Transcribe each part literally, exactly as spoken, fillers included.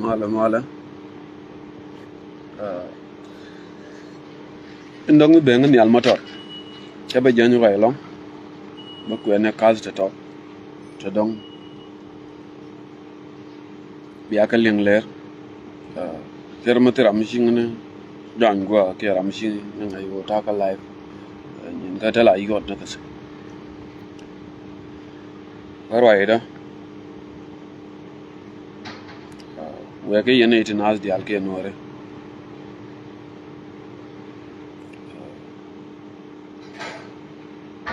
Malɛ malɛ. Ah, in dɔ̱ŋ mi ben nhial mɔtɔr. Cɛ bɛ jɛny ruac ɛlɔ̱ŋ. Bä kuɛn ni ka̱th tɔ̱tɔ̱. Tɛ dɔ̱ŋ bia kä liŋ lɛr. Ah, thir mi thir ram mi ciŋ ni jɔny guɔ kiɛ ram mi ciŋ ni ŋa̱c wä ta̱a̱ kä live. Ah, nyin kä te la yuɔt ni käth. Kä ruacdä, ah, wek kɛ yɛn i̱ ti naath diaal kiɛ nuɔri.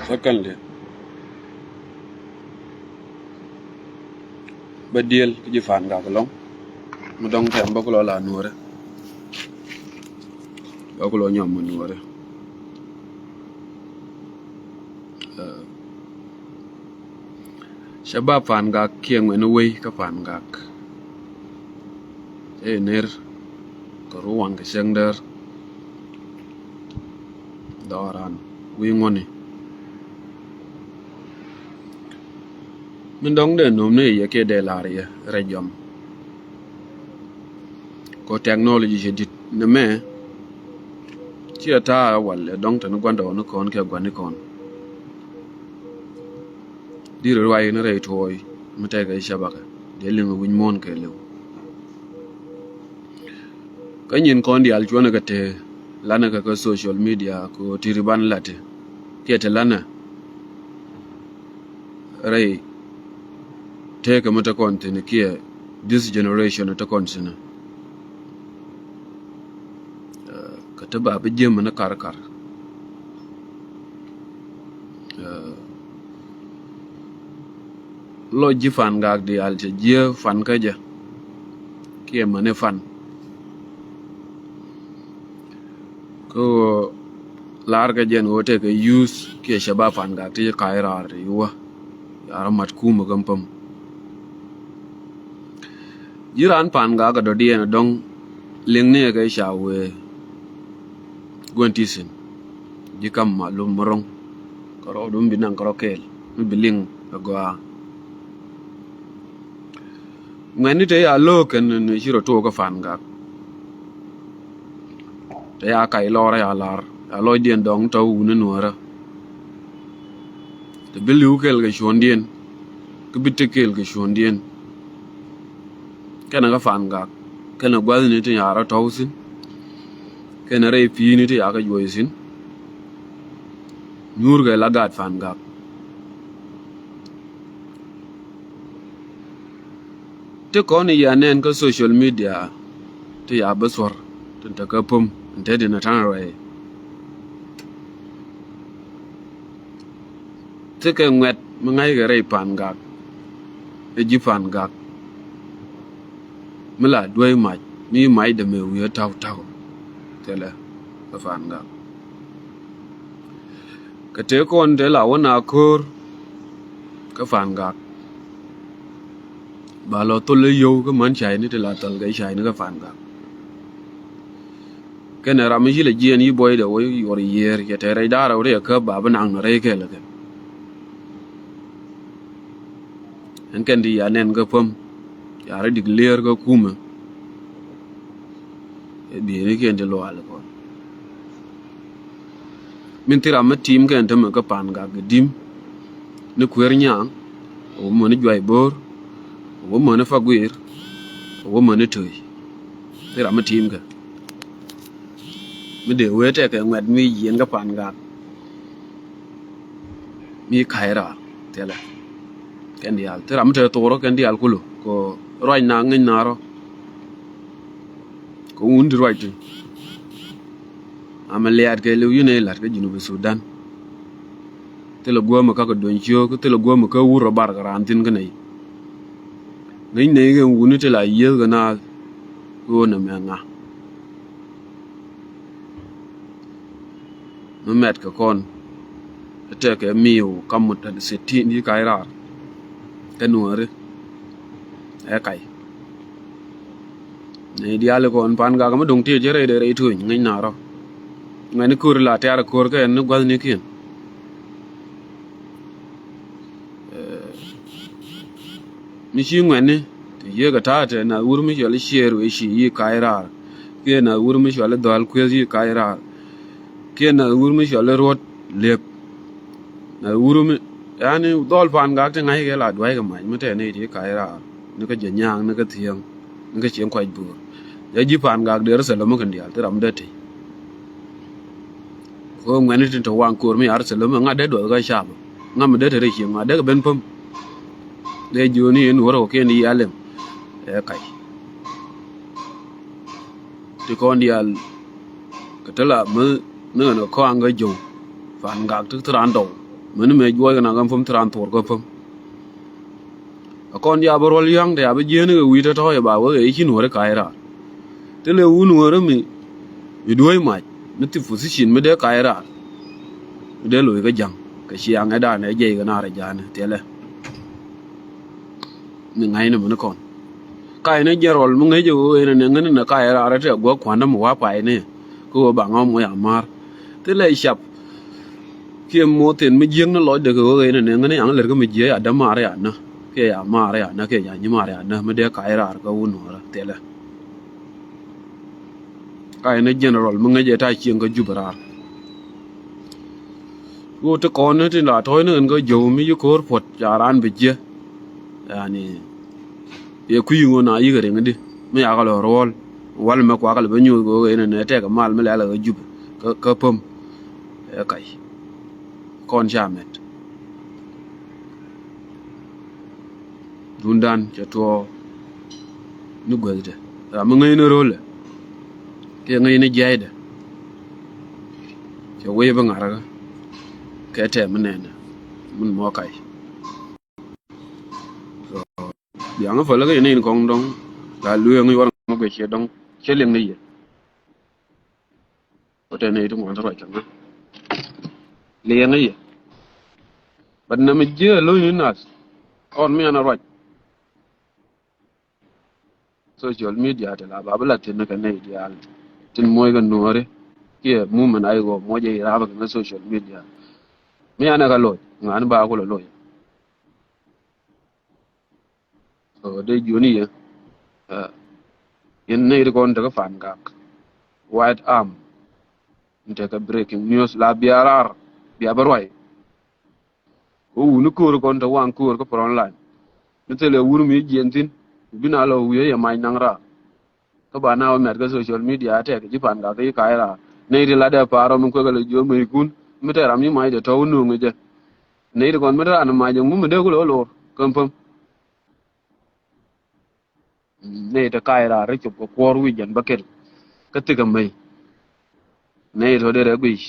Secondly, bä diel kä ji̱ Pan gak ɛlɔ̱ŋ mi dɔ̱ŋ tɛm bä ku lɔ la nuɔri. Bä ku lɔ nyɔm mi nuɔri. Ah, cɛ ba Pan gak kiɛ ŋuɛni wei kä Pan gak. Ëë ner kɛ ruwaŋ kɛ cäŋ däär. Dhɔran wi̱i̱ ŋuɔ̱ni. Min dɔ̱ŋ dee nöm ni yɛ kiɛ dee la̱r yɛ rɛy jɔm. Kɔ technology cɛ di̱t ni mɛ. Ciɛ ta̱a̱ wal ɛ dɔ̱ŋ tɛn gua̱ndɔɔŋnikɔn kɛ gua̱nikɔn. Di̱t ruac ni rɛy tuɔɔy mi tɛkɛ cɛ bakɛ dee liŋ wi̱ny muɔ̱ɔ̱n kɛ liw. Kä nyin kɔn diaal cuɔ̱nɛ kɛ te lanɛ kɛ kä social media kɛ ɣöö ti̱ti̱ ban la̱t ti kiɛ te lanɛ rɛy tëëkɛ mi te kɔn thi̱n kiɛ this generation te kɔn thi̱n. Ah, kä te ba bi ji̱ mi ni karkar. Ah, lɔ ji̱ Pan gak diaal cɛ ji̱ Pan kä jɛ kiɛ mäni Pan. Kä ɣöö la̱r kɛ jɛn ɣöö tekɛ youth kiɛ cɛ ba Pan gak ti ka̱c raar ti yuwä. Ya̱r mat kumä kä päm. Ji̱ raan Pan gak kɛ dɔ̱diɛn dɔ̱ŋ liŋni kɛ ca wee gua̱n ti thi̱n. Ji̱ kam ma lum mi ro̱ŋ kɛ rɔɔdun bi naŋ kɛ rɔ kɛɛl mi bi liŋ kɛ gɔaa. Ŋuɛ̈tni te ya lo̱o̱k kɛn ni ci rɔ tuɔɔk kä Pan gak. Te ya kac lɔɔrä ya la̱r ya lɔcdiɛn dɔ̱ŋ tɔ̱ wuni nuäärä. Te bi li̱w kɛɛl kɛ cuɔ̱ndiɛn kä bi te kɛɛl kɛ cuɔ̱ndiɛn. Kɛnɛ kä Pan gak kɛnɛ gua̱thni ti ya rɔ tɔ̱w thi̱n. Kɛnɛ rɛy pi̱i̱ni ti ya kä juɔc thi̱n. Nyuurkɛ la gaat Pan gak. Ti kɔn i̱ ya nɛn kä social media ti ya bi thuɔ̱r tin te kä päm tin te din a ta̱n ruɛy. Thikɛ ŋuɛ̈t mi ŋa̱ckɛ rɛy Pan gak. Ɛ ji̱ Pan gak mi la duäc mac mi mac dämɛ wi̱i̱ ta̱w ta̱w. Thilɛ kä Pan gak. Kɛ tëë kɔn tëë la wä na ko̱o̱r kä Pan gak. Ba lɔ thol i̱ yio̱w kä män cayni ti la thɔl kɛ cayni kä Pan gak. Kɛnɛ ram mi ci lɛ jiɛɛn yi buɔydɛ wä yuɔr yiëër cɛ te rɛy da̱rä wä ri ɛ käp ba bi naŋ ni rɛy kɛl kɛ. Ɛn kɛn ti ya nɛn kä päm ya rɔ dik lier kä kumɛ. Ɛ bieynikiɛn ti luaal kɔn. Min thil ram mi tiim kɛn tämɛ kä Pan gak kɛ di̱m ni kueer nyaŋ. Wä mäni juay bo̱o̱r. Wä mäni paguir. Wä mäni töc. Thil ram mi tiim kɛ mi dee wee tɛkɛ ŋuɛ̈t mi yieen kä Pan gak. Mi ka̱c raar thilɛ kɛn diaal thil ram mi te thorä kɛn diaal kulu kɛ ruac na ŋäc na rɔ. Kɛ wun ti ruac ti amɛ liaat kɛ liw yinɛ ilat kä Junub Sudan. Thilɛ guämɛ kä kɛ duɔ̱ny ciök thilɛ guämɛ kä wur rɔ bar kɛ raan thi̱n kä nɛy. Ŋäc nɛy kɛ wuni ti la yieth kɛ naath. Kɛ ɣöö nɛ mɛ ŋa mi mɛt kɛ kɔn. Tɛkɛ miw kam mut sitini yi kac raar. Kɛ nuɔri ɛ kac. Ni diali kɔn Pan gak mi duŋ tiet jɛ rɛy dee rɛy tuny ŋäc na rɔ. Ŋɛni ko̱r la tiar ko̱r kɛ ni gua̱thnikiɛn. Mi ci ŋuɛ̈tni Ti yiëë kɛ ta̱a̱ tɛ nath wur mi cɔal i̱ Ciëër wee ci yi kac raar. Kiɛ nath wur mi cɔal i̱ Dhɔal Kueth yi kac raar. Kiɛ nath wur mi cɔal i̱ Ruɔ̱t Lëp. Nath wur mi, yani, dhɔl Pangak ti ŋa̱ckɛ la dua̱ckɛ mac mi tɛ ni ti kac raar. Ni kä Jɛ Nyaŋ, ni kä Thiäŋ, ni kä Cieŋ Kuac Bo̱o̱r. Jɛ ji̱ Pangak dee rɔ thil lɔ mi kɛn diaal ti ram dee ti. Kɛ ɣöö ŋuɛ̈ni tin te waŋ ko̱o̱r mi yar thil lɔ mi ŋa̱t dee duɔth kä cap. Ŋa̱t mi dee te rɛy cieŋ ŋa̱t dee kɛ ben päm. Dee jiöni in wä rɔ kɛn di yalem. Ɛ kac. Ti kɔn diaal kɛ te la mi ni ɣän kɛ kɔaŋ kɛ jo̱w. Pangak ti thil raan dɔw. Mi ni mëë juɔc kɛ nak kɛ päm thil raan thuɔr kɛ päm. Ɛ kɔn diaal bi ruɔl ya̱ŋ ti a bi jiɛn kɛ wi̱i̱ tɔ̱tɔ̱ yɛ ba wee kɛ i̱ ci nuɔ̱ɔ̱ri kac raar. Ti lɛ wun wä rä mi mi duɔ̱ɔ̱c mac mi thi position mi dee kac raar. Mi dee lo̱c kä ja̱ŋ kɛ ciaŋɛ da̱a̱n ɛ jiɛc kɛ naar ɛ ja̱a̱n thilɛ. Mi ŋa̱cni mi ni kɔn kac ni general mi ŋäc ɛ ɣöö ɛn ɛ nɛ ŋäni nɛ kac raar ɛ tɛ guäk kua̱ndä mi wa̱a̱ pay ni. Kä ɣöö ba ŋɔm ŋɔc a ma̱a̱r thilɛ cap. Kiɛ moth thi̱n mi jiäkni lɔcdɛ kɛ ɣöö ɛn ɛ nɛ ŋäni yaŋ lɛr kä mi jiäk a dämaar ya nä kiɛ ya maar ya nä kiɛ ya nyimaar ya nä mi dee kac raar kä wun wä rä thilɛ. Ka ɛn ɛ general mi ŋäcɛ ta̱a̱ cieŋ kä Jubɛ raar. Ɣöö ti kɔn ni tin la tɔ̱ɔ̱cni ɣän kä jo̱w mi ci ko̱o̱r puɔ̱t ca raan bi jiɛ. Yani yɛ kui̱ ŋun a yikɛ riŋ di mi yakɛ lɔ ruɔ̱ɔ̱l. Wal mɛ kuakɛ lɛ bä nyuuth kɛ ɣöö ɛn ɛ nɛ tɛkɛ mal mi lɛl ɛ kä Jubɛ kä, kä päm. Ɛ kac kɔn ca mɛt. Duundan cɛ tuɔɔk ni guäthdɛ ram mi ŋäcni ro̱lɛ kiɛ ŋäcni jiaydɛ. Cɛ wec bi ŋa̱rkä kɛ tɛm mi nɛnɛ min mɔ kac. Biaŋ päl kä yɛ nɛy ni kɔŋ dɔ̱ŋ la lueeŋ i̱ wal ŋä guic ciɛ dɔ̱ŋ cɛ liŋ ni yɛ. Wä tɛn nɛy ti ŋuan ti ruac kɛ ŋä liɛŋ i̱ yɛ. But nɛ mi jiɛ lo̱ny ni nath kɔn mi ɛn a ruac. Social media ti la ba bi la thi̱n kɛ nɛy diaal tin muɔc kɛ nuɔ̱ɔ̱ri kiɛ mumen a i̱ ɣɔw muɔc ɛ i̱ raap kɛ ŋä social media. Mi ɛn a kɛ loc ŋa̱n ba kulɛ loc. So dee jiöni yɛ. Yɛn nɛy ti kɔn tekä Pangak White Army. Tekɛ breaking news la bia raar bia bä ruac. Kɛ wuni ko̱o̱r kɔn te waŋ ko̱o̱r kä front line. Mi thilɛ wur mi jiɛn thi̱n bi na lɔ wi̱i̱ yɛ mac naŋ raar. Kä ba na wä mɛt kä social media tɛk ji̱ Pangak i̱ kac raar. Nɛy ti latdɛ pa̱a̱r rɔ mi kuekɛ lɛ jiö mɛykun mi tɛ ram i̱ macdɛ tɔ̱ wä nööŋ jɛ. Nɛy ti kɔn mi te raan mac ɛŋu mi dee kulɛ wä lo̱r kä päm. Nɛy te kac raar ri cop kɛ kuɔ̱r wi̱c jɛn bä kɛl kä thikɛ mɛy. Nɛy tɔ̱ derɛ guic.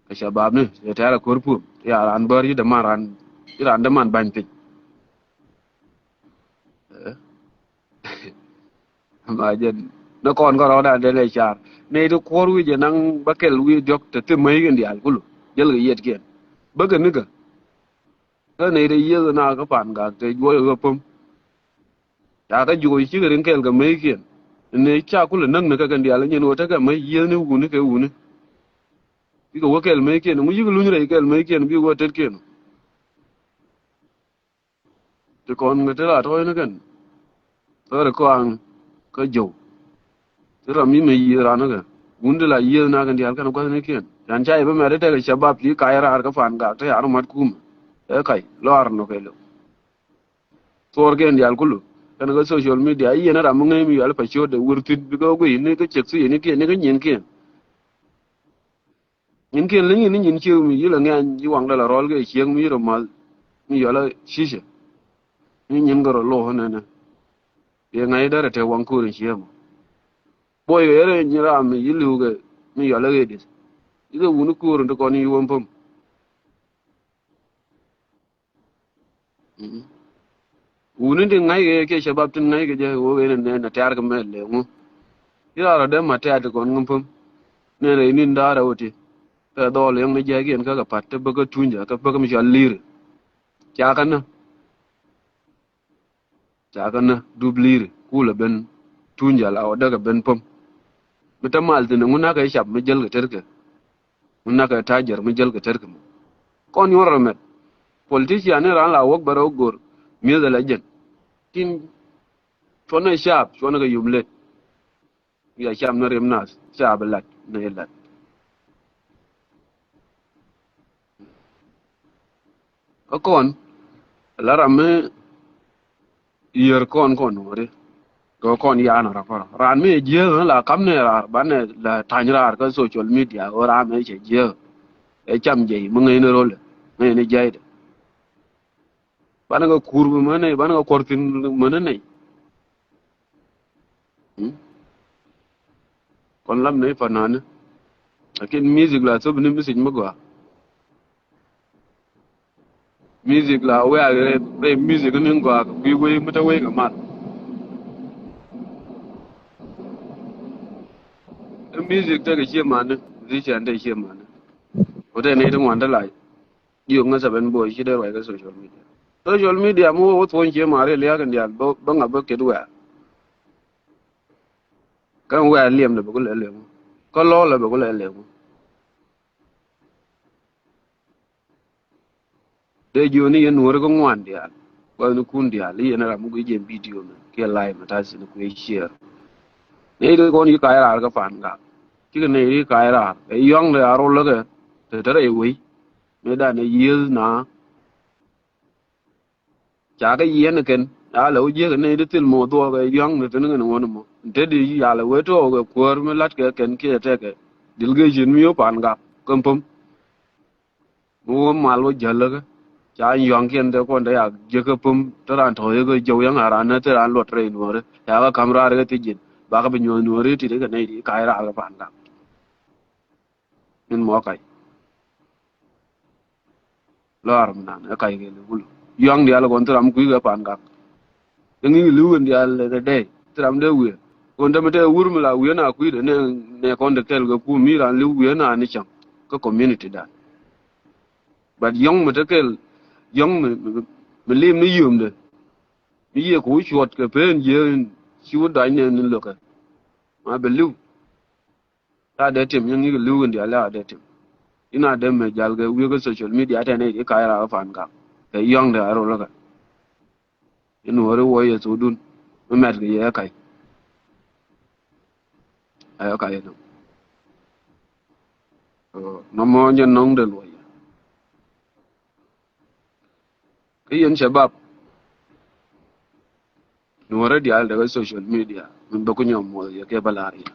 Kɛ cabapni cɛ tɛ̈rɛ ko̱r puɔ̱m ti a raan bär ci däman raan ci raan däman ba̱ny piny. Ɛ? Ma jɛn ni kɔn kä rɔɔdan den ɛ car nɛy ti kuɔ̱r wi̱c jɛ naŋ bä kɛl wi̱i̱ diɔ̱k te thim mäc kɛn diaal kulu jäl kɛ yiɛtkiɛn bäkɛ nikä. Kä nɛy te yieth na kä Pangak te juɔc ɣä päm. Ca kä juɔc cikɛ riŋ kɛɛl kɛ meckiɛn. Nɛ ca kulɛ näk ni kɛ kɛn diaal nyin ɣöö tekɛ mec yieth ni wuni kɛ wuni. Bikɛ wä kɛɛl meckiɛn ŋu yikɛ luny rɛy kɛɛl meckiɛn bi wä tetkiɛn. Ti kɔn kɛ ti la tɔ̱ɔ̱cni kɛn. Thɔri kɔaŋ kä jo̱w. Ti ram mi mec yieth ranikɛ wun ti la yieth na kɛn diaal kɛn gua̱thnikiɛn. Can ca yɛ bä mɛt ti tekɛ cabap ci kac raar kä Pangak ti yaar mat kumɛ. Ɛ kac lɔaar nɔ kɛ lo̱. Thuɔɔrkiɛn diaal kulu kɛn kä social media i̱ yɛn ram mi ŋäc mi yual pa ciötdɛ wur thi̱n bikɛ wä guiy ni kä cek thi̱n ni kiɛn ni kä nyienkiɛn. Nyienkiɛn leny ni nyin ciek mi yilɛ ŋɛny ci waŋdɛ la rɔl kɛ ciek mi yirɛ ma̱th mi yual a cicɛ. Ni nyin kɛ rɔ lo̱o̱ nɛnɛ. Yɛ ŋa̱c därɛ te waŋ ko̱r in ciek mɔ. Buɔy kɛ yɛrɛ nyin ram mi yiliw kɛ mi yual a ɣet dit. Yikɛ wuni ko̱r in ti kɔn in yuɔm päm. Wuni ti ŋa̱ckɛ kiɛ cabap tin ŋa̱ckɛ jɛ ɣöö ɣen ɛ nɛn ɛ tɛ̈r kɛ mɛl lɛ ŋu. Ci raar ɔ dee mat tɛ̈r ti kɔn ŋä päm. Nɛn rɛy ni̱n da̱a̱r ɛ ɣöö ti kɛ dhɔɔl yɔ̱ŋ ni jɛɛkiɛn kä kɛ pa̱t te bäkä tunyä kä bäkä mi cɔal li̱i̱ri. Ca kä nä. Ca kä nä dup li̱i̱ri kulɛ ben tunyä la ɔ dee kɛ ben päm. Mi te mal thi̱n ɛ ŋu na̱kɛ cap mi jäl kɛ tetkɛ. Mi na̱kɛ ta̱a̱ jär mi jäl kɛ tetkɛ mɔ. Kɔn yuɔr rɔ mɛt. Politician ni raan la wäk bɛ rɔ go̱r mi̱eth ala jɛn. Lakin cuɔnɛ caap, cuɔnɛ kɛ yum let. Bia cam ni rim nath, caap lat ni lat. Kä kɔn la ram mi yiër kɔn kɔn wä ri. Kɛ kɔn yan rɔ kɔrɔ. Ran mi jiɛ la kam ni rar, banɛ la tany rar kä social media, wä ram mi cɛ jiɛ. Ɛ cam jɛ mi ŋäcni rol, ŋäcni jɛy dɛ. Banɛ kɛ kur mi mänɛ, banɛ kɛ kuɔr thin mänɛ nɛy. Hmm? Kɔn lam ni fanani. Lakin music la thop ni music mi gɔaa. Music la wek a rɛ, rɛ music ni gɔaa kɛ kui̱ wei mi te wei kɛ mal. Ɛ music tekɛ cie mani, musician tekɛ cie mani. Wä te ni ti ŋuan te la. Jiök ŋä seven boy ci dee ruac kä social media. Social media mi wä wä thuɔ̱ny cie mari lia̱a̱k in diaal bä, bä ŋa bä ket wɛ̈ɛ̈. Kä wɛ̈ɛ̈ liɛm lɛ bɛ ku lɛ lɛ ŋu. Kä lɔɔk lɛ bɛ ku lɛ lɛ ŋu. Dee jiöni yɛn nuɔ̱ɔ̱ri kä ŋuan diaal. Gua̱thnikun diaal i̱ yɛn ram mi guic jɛ video mɛ kiɛ live mɛ ta̱th ni kui̱ share. Nɛy ti kɔn yi ka̱c raar kä Pan Gak. Cikɛ nɛy ti ka̱c raar ɛ yɔ̱ŋ dee a rol lä kɛ te te rɛy wei. Mëë dan ɛ yiëëth na. Ca kɛ yiɛn kɛn a lɛ wä jiäk kɛ nɛy ti thil mɔ dhuɔɔk ɛ yɔ̱ŋ ni thin kɛn ŋuɔ̱n mɔ. Te di yalɛ wee tuɔɔk kɛ kuäär mi la̱t kɛ kɛn kiɛ tɛkɛ delegation mi yop Pan Gak kɛn päm. Mi wä mal wä jäl lä kä ca yɔ̱ŋ kiɛn te kɔn te ya jiäk kɛ päm te raan tɔ̱ yɛ kɛ jɔw yɛn a raan nä te raan luɔt rɛy nuɔ̱ɔ̱ri. Ya kɛ ka̱m raar kɛ thiec ji̱n bakɛ bi nyuɔ̱th nuɔ̱ɔ̱ri ti ti kɛ nɛy ti ka̱c raar kɛ Pan Gak. Min mɔ kac. Lɔr mi nan ɛ kac kɛ li̱w kulu. Yɔ̱ŋ diaal kɔn thil ram kui̱ kɛ Pan Gak. Ɛ ŋi̱i̱c li̱w kɛn diaal ɛ dee thil ram dee wiee. Kɔn te mi te wur mi la wiee na kui̱dɛ nɛ, nɛ kɔn te kɛl kɛ kum mi ran li̱w wiee na ni cäŋ kä community dan. But yɔ̱ŋ mi te kɛl, yɔ̱ŋ mi, mi, mi lim ni yio̱o̱mdɛ. Mi yiëë kɛ wä cuɔt kɛ pen jiee in ci wä dac nɛ ni lo̱kɛ. Ma bɛ li̱w. La dee tim, yɛn ŋi̱i̱c li̱w in diaal la dee tim. In a dee mɛ jal kɛ wi̱i̱ kä social media tɛn i̱ ka̱c raar kä Pan Gak. Kɛ yɔ̱ŋ dee a rol kä. In wä ri wä yɛ thokdun mi mɛt kɛ yɛ ka̱c. Ɛ ka̱c inɔ. Nɔmɔ jɛ nɔŋ dee luɔc. Kä yɛn shabab. Nuɔ̱ɔ̱rä diaal tekɛ social media min bä ku nyɔm muɔth yɛ kɛ bä la̱r yɛ.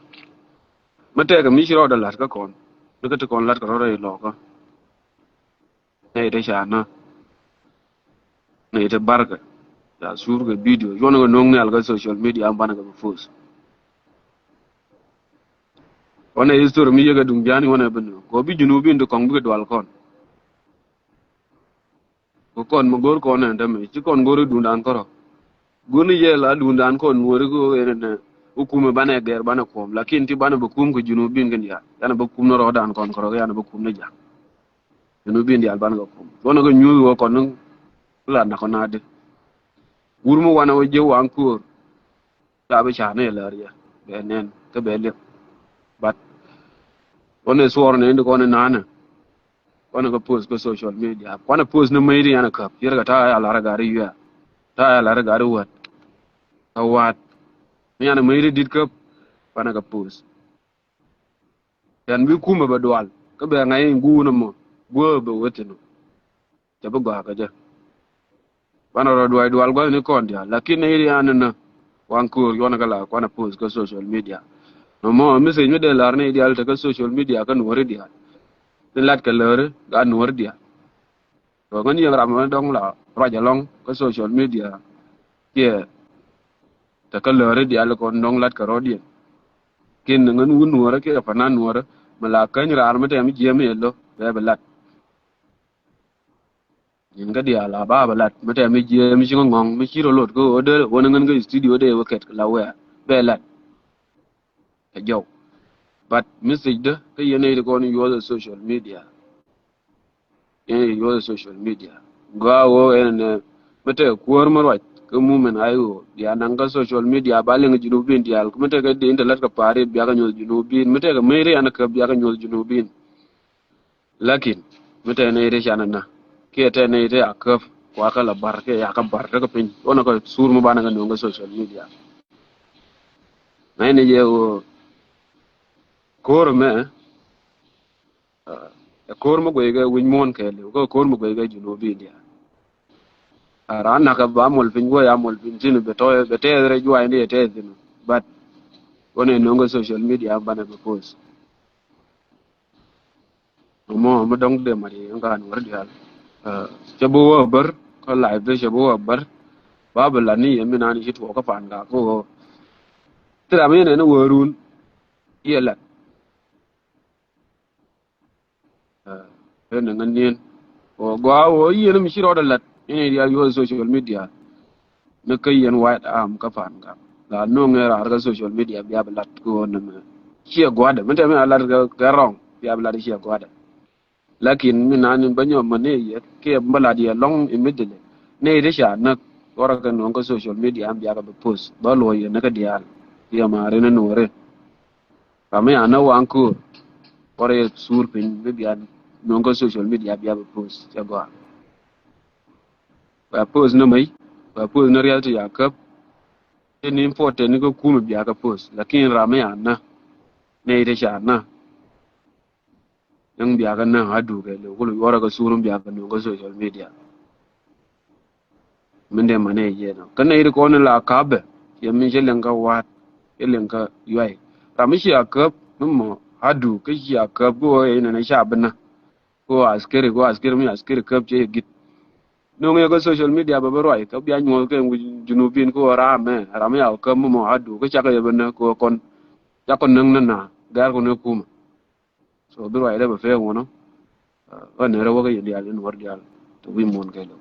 Mi tɛkɛ mi ci rɔɔdɛ la̱t kä kɔn ni kä ti kɔn la̱t kɛ rɔɔdɛ ilɔkä. Nɛy te ca nä nɛy te barkɛ ca sur kɛ video cuɔn kɛ no̱o̱ŋ nhial kä social media am banɛ kɛ bä post. Wanɛ history mi yekɛ duŋ ja̱a̱n wanɛ bä no̱o̱ŋ kɔ bi Junubin ti kɔŋ bikɛ dual kɔn. Kɛ kɔn mi go̱r kɔn ɛn dämɛ ci kɔn go̱r i̱ duundan kärɔ. Go̱r ni yɛ la duundan kɔn nuɔ̱ɔ̱ri kɛ ɣöö ɛn ɛn ɛ wä kumɛ banɛ gɛr banɛ kuɔm lakin ti banɛ bä kum kɛ Junubin kɛn diaal yanɛ bä kum ni rɔɔdan kɔn kärɔ yanɛ bä kum ni ja̱a̱n. Junubin diaal banɛ kɛ kum cuɔnɛ kɛ nyuuth wä kɔn ni la nak kɔn adi. Wur mi wanɛ wä ji̱ waŋ köör. La bi ca ni lär yɛ bɛ nɛn kä bɛ liep. But kɔn i̱ suɔr ni indi kɔn i̱ nanɛ. Kɔn i̱ kä post kä social media kɔn i̱ post ni mäcri yan i̱ käp yɛr kɛ ta̱a̱ ya lar i̱ gari yuɛ. Ta̱a̱ ya lar i̱ gari wät. Kä wat mi yan i̱ mäcri dit käp. Kɔn i̱ kä post. Yan bi kumɛ bɛ dual kä bɛ ŋa̱c in guun ɛmɔ guäär bɛ wä thi̱n ɔ. Cɛ bi gɔaa kä jɛ. Banɛ rɔ duac dual gua̱thni kɔn diaal lakin nɛy rian ni nä. Waŋ köör yuɔn kä la kuanɛ post kä social media. Nɔmɔ message mi dee la̱r nɛy diaal te kä social media kä nuɔ̱ɔ̱ri diaal. Ni lat kɛ läri gat nuɔ̱ɔ̱ri diaal. Kɛ ŋän yɛn ram ni dɔ̱ŋ la ruac ɛlɔ̱ŋ kä social media. Kiɛ te kä läri diaal kɔn dɔ̱ŋ lat kɛ rɔ̱diɛn. Kin ni ŋän wun nuɔ̱ɔ̱rä kiɛ panan nuɔ̱ɔ̱rä mi la käny raar mi tɛm jiɛm yɛ lo̱ bɛ bi lat. Nyin kä diaal a ba bɛ lat mi tɛm mi jiee mi ci ŋɔ̱ŋ mi ci rɔ lot kä ɣöö dee wä ni ŋän kä studio dee wä kɛt la wɛɛ bɛ lat. Kɛ jɔw. But message dä kä yɛn nɛy ti kɔn yuɔth ɛ social media. Yɛn nɛy ti yuɔth ɛ social media. Gɔaa ɣöö ɛn ɛn mi tɛk kuäär mi ruac kä movement a i̱ ɣöö bia naŋ kä social media ba liŋ Junubin diaal mi tɛk kɛ dee in te lät kɛ pa̱a̱r in bia kɛ nyuɔth Junubin mi tɛk kɛ mec ri ɛn kä bia kɛ nyuɔth Junubin. Lakin mi tɛn nɛy ti canɛ na kiɛ tɛn nɛy ti a käp. Kua kä la bar kɛ ya kä bar kä piny. Wä nɛ kä sur mi banɛ kä nöŋ kä social media. Nɛ ni jɛ wä ko̱r mɛ. Ɛ ko̱r mi guɛy kɛ wi̱ny muɔ̱n kɛ liw kä ko̱r mi guɛy kɛ Junubin diaal. Ɛ ran nakä ba mol piny guɔ ya mol piny tin bɛ tɔy bɛ tɛth rɛ juay ni tɛth thin. But wä nɛ nöŋ kä social media banɛ bɛ post. Mɔ mɔ dɔŋ dee mari ŋa nuɔr dial. Cɛ bi wä bär kä live cɛ bi wä bär. Ba bi la ni yɛ mi nani ci tuɔk kä pan ga ko. Ti ram yɛn ni wä run. Yɛ la. Ren ni ŋa nien. Wä gɔa wä yɛn mi ci rɔɔd lat. Yɛn ni dial yuɔ social media. Ni kä yɛn white arm kä pan ga la noŋ ŋɛ raar kä social media bia bi lat kä wä ni mɛ. Ciɛ guadɛ mi tɛ mi a lat kä wrong bia bi lat ciɛ guadɛ. Lakin mi nani bä nyɔm mɛ ni yɛ kiɛ bä lat yɛ lɔŋ immediately. Ni ti ca näk wara kɛ noŋ kä social media am bia kɛ bi post bä luɔ yɛ ni kä diaal. Yɛ ma rin ni nuɔri. Ram mi a näk waŋ ko̱o̱r wara yɛ sur piny mi bia noŋ kä social media bia bi post cɛ gɔaa. Bɛ post ni mɛy bɛ post ni rial ti ya käp. Ni important ni kä kumɛ bia kä post lakin ram mi a nä. Nɛ ite ca nä. Ni bia kä nä a duk kɛ liw kulu yuɔrɛ kä sur mi bia kä nöŋ kä social media. Min dee mane yɛ nɔ kä nɛ ite kɔn ni la kapɛ. Yɛ min cɛ liŋ kä wat cɛ liŋ kä yuay. Ram mi ci a käp mi mɔ a duk kä ci a käp kä wä inɛ ni ca bi nä. Ko askeri ko askeri mi askeri käp cɛ yɛ git. Noŋ yɛ kä social media bɛ bä ruac kä bia nyuɔth kɛ wi̱c Junubin ko ram mɛ ram yɛ käp mi mɔ a duk kä cakɛ yɛ bä nä ko kɔn. Cakɔ näŋ nä na gɛr kɔ nä kumä. So bi ruac dɛ bɛ fɛ wunɔ. Kä nɛ rɛ wä kä yɛ dial in wär dial. Tɛ wi̱c muɔn kɛ lɛ.